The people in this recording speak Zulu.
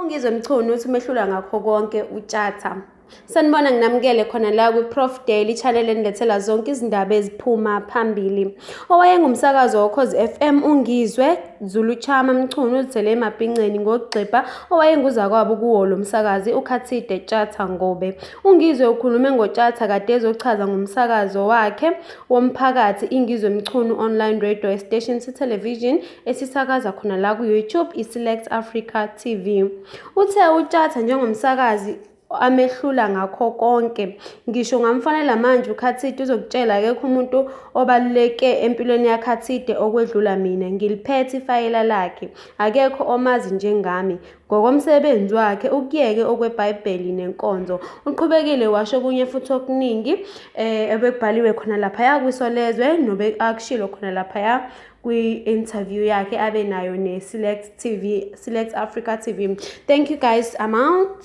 UNgizwe Mchunu uthi umehlula ngakho konke uTshatha. Sanibona, nginamukele khona la kwi-Prof Daily Channel enilethela zonke izindaba eziphuma phambili. Owayengumsakazi woKhozi FM uNgizwe Zulu Chama Mchunu uzithele emabhinceni ngokugxibha owayenguzakwabo kuwo lo msakazi uKhathide Tshatha Ngobe. UNgizwe ukhulume ngoTshatha kade ezochaza ngomsakazo wakhe womphakathi iNgizwe Mchunu Online Radio esiteshini sethelevishini esisakaza khona la ku-YouTube iSelect Africa TV. Uthe uTshatha njengomsakazi amehlula ngakho konke. Ngisho ngamfonela manje uKhathide uzokutshela akekho umuntu obaluleke empilweni yaKhathide okwedlula mina. Ngiliphethe ifayela lakhe. Akekho omazi njengami. Ngokomsebenzi wakhe ukuyeke okweBhayibheli nenkonzo. Uqhubekile washo okunye futhi okuningi ebekubhaliwe khona laphaya kwiSolezwe nobe akushilo khona laphaya kwi-interview yakhe abe nayo ne-Select TV, Select Africa TV. Thank you guys. I'm out.